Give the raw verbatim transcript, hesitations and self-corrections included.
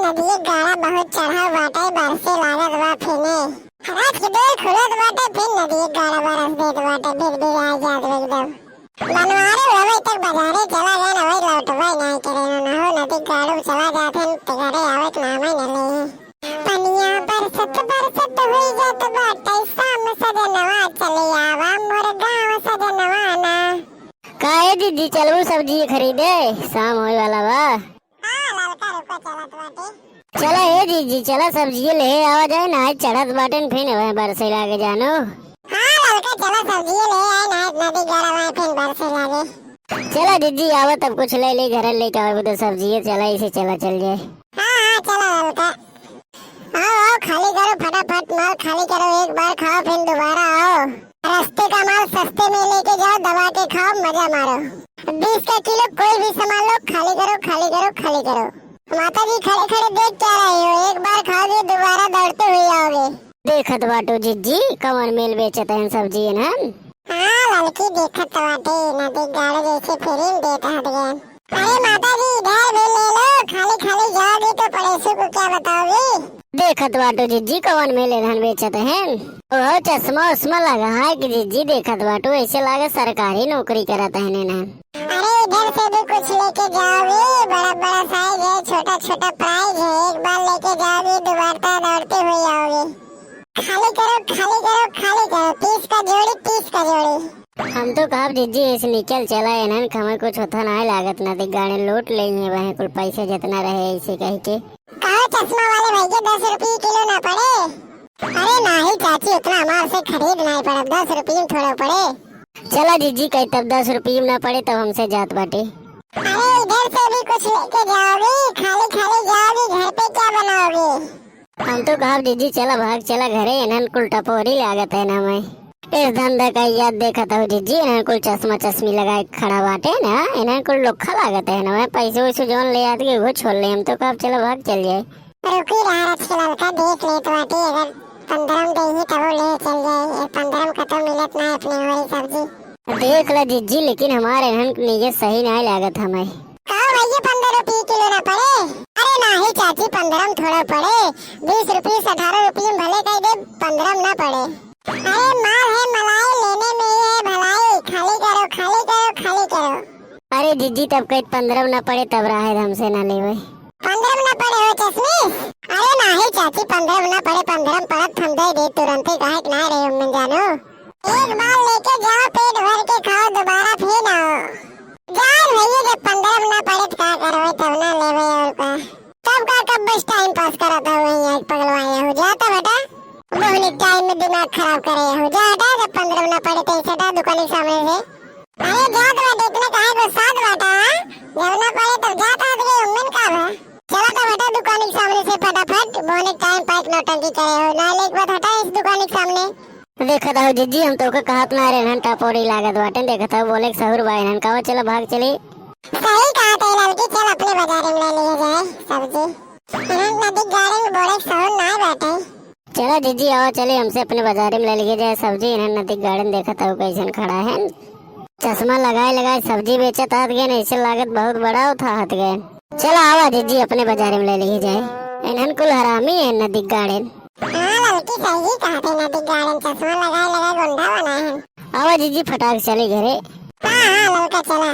नदिया गाड़ा बहुत चढ़ाव बाटे, बरसे लागत बा फिने। रात के बेर खुलत बाटे, फिर नदिया गाड़ा बरस देत बाटे, फिर भी आ जात बा एकदम। बनवारे उड़वे तक बाजारे चला गए ना, वही लौटबे नहीं करे ना, ना हो नदी गाड़ू चला जात हैं, तो घरे आवे के नामे न ले। पनिया बरसत बरसत होई जात बाटे, शाम सजनवा चले आवा मोर गाँव सजनवा ना। का ए दीदी, चलबू सब्जी खरीदे? शाम होए वाला बा। हाँ, ललका रुको, चलत बाटे। चला ए जीजी, चला सब्जिये ले आवा जाए, ना चढ़त बाटे न फिन वह बरसे लागे जानो। हाँ, ललका चला सब्जिये ले आए, ना नदी गरम है फिन बरसे लागे। चला जीजी, आवा तब कुछ ले ले, घर लेके आवे तो सब्जिये, चला इसे चला चल जाए। हाँ, हाँ, चला ललका। आओ, आओ, खाली करो फटाफट, माल खाली करो, एक बार खाओ फिर दोबारा आओ। रस्ते का माल सस्ते में लेके जाओ, दबा के खाओ, मजा मारो। बीस का किलो कोई भी सामान लो, खाली करो, खाली करो, खाली करो। माता जी खड़े खड़े देख क्या रहे हो, एक बार खाओगे दोबारा दौड़ते हुए आओगे। देखत बाटू जिज्जी, कवन मेल बेचत हैं सब्जी इन्हन। हाँ ललकी, देखत बाटे, नदी गाड़े जैसे फिल्म देत हट गए। अरे माता जी, इधर भी ले लो, खाली खाली जाओगी तो पड़ोसी को क्या बताओगी? देखत बाटू जिज्जी, कवन मेल इन्हन बेचत हैं। ओहो, चश्मा उश्मा लगा है कि जिज्जी, देखत बाटू, ऐसे लागे सरकारी नौकरी करत हैं इन्हन। अरे इधर से भी कुछ लेके जाओगी, बड़ा बड़ा साइज है, छोटा छोटा प्राइस है, एक बार लेके जाओगी, दोबारा दौड़ते हुए आओगी। खाली करो, खाली करो, खाली करो, तीस का जोड़ी, तीस का जोड़ी। हम तो कहब जिज्जी, ऐसे निकल चला, इन्हन के हमें कुछ होता ना लागत, नदी गाड़े लूट ले हैं वह कुल पैसे जितना रहे ऐसे कह के। कहो चश्मा वाले भैया, दस रुपये किलो ना पड़े? अरे नाही चाची, उतना हमार से खरीद नहीं पड़ब, दस रुपये में थोड़ा पड़े। चला जिज्जी, कही तब दस रुपये में ना पड़े तब हमसे जात बाटे। अरे इधर से भी कुछ लेके जाओगी, खाली खाली जाओगी, घर पे क्या बनाओगी? हम तो कहब जिज्जी, चला भाग चला घरे, इन्हन कुल टपोरी लागत है ना मैं। इस धंधा का याद देखत हो जिज्जी, इन्हन कुल चश्मा चश्मी लगाए के खड़ा बाटे ना, इन्हन कुल लोखा लागत है ना मैं। पैसे वैसे जौन ले आत के वो छोड़ ले, हम तो कहब चला भाग चल जाए। रुकी रहा रच के ललका, देख लेत बाटे, अगर पंद्रह में देही तब वो ले चल जाए, ये पंद्रह में कतौ मिलत ना है अपने हमारी सब्जी। देख ला जिज्जी, लेकिन हमारे इन्हन के नीयत सही नहीं लागत हमें। का भैया, पंद्रह रुपये किलो ना पड़े? अरे नाही चाची, पंद्रह में थोड़ा पड़े, बीस रुपये से अठारह रुपये में भले कह दे, पंद्रह में ना पड़े। अरे माल है मलाई, लेने में ही है भलाई, खाली करो, खाली करो, खाली करो। अरे जिज्जी, तब कही पंद्रह में ना पड़े तब राहे हमसे ना लेवे। पंद्रह में ना पड़े हो चश्मी? अरे नाही चाची, पंद्रह में ना पड़े, पंद्रह में पड़त हम दे दे तुरंते, काहे के ना रहे उम्मीद जानो। एक बार लेके जाओ, पेट भर के खाओ, दोबारा फिर ना आओ। जान भैया, जब पंद्रह में ना पड़े तो का करवे, तब ना लेवे और का। तब का, कब बस टाइम पास करत हो वहीं आज पगलवाए हो। जा तो बेटा, बोहनी टाइम में दिमाग खराब करे हो। जा हटा, जब पंद्रह में ना पड़े तो ऐसे हटा दुकान के सामने से। अरे जा तो बेटा, इतना काहे गुस्सात बाटा, हाँ? जब ना पड़े तब जात आदमी उम्मीद का बा? चला तो बेटा दुकान के सामने से फटाफट, बोहनी टाइम पास नौटंकी करे हो। ना ले एक बात हटा इस दुकान के सामने। देखत हो जिज्जी, हम तोके कहत ना रहे, इन्हन टपोरी लागत बाटे। देखत हो, बोले के सहूर बा इन्हन का, चलो भाग चली। सही कहत है ललकी, चल अपने बाजारे में ले लिए जाए सब्जी। इन्हन नदी गाड़े में बोले के सहूर ना बाटे। चलो जिज्जी, आओ चली, हमसे अपने बाजारे में ले लिए जाए सब्जी। इन्हन नदी गाड़े में देखत हो कैसन खड़ा है, चश्मा लगाए लगाए सब्जी बेचत हाथ गए, ऐसे लागत बहुत बड़ा उठा हाथ गए। चला आवा जिज्जी, अपने बाजारे में ले लिए जाए। इन्हन कुल हरामी है नदी गाड़े। हाँ ललकी, सही कहत है, नदी गाड़न चश्मा लगाए लगाए गुंडा बना है। आवा जिज्जी, फटाक चली घरे। हाँ हाँ ललका, चला।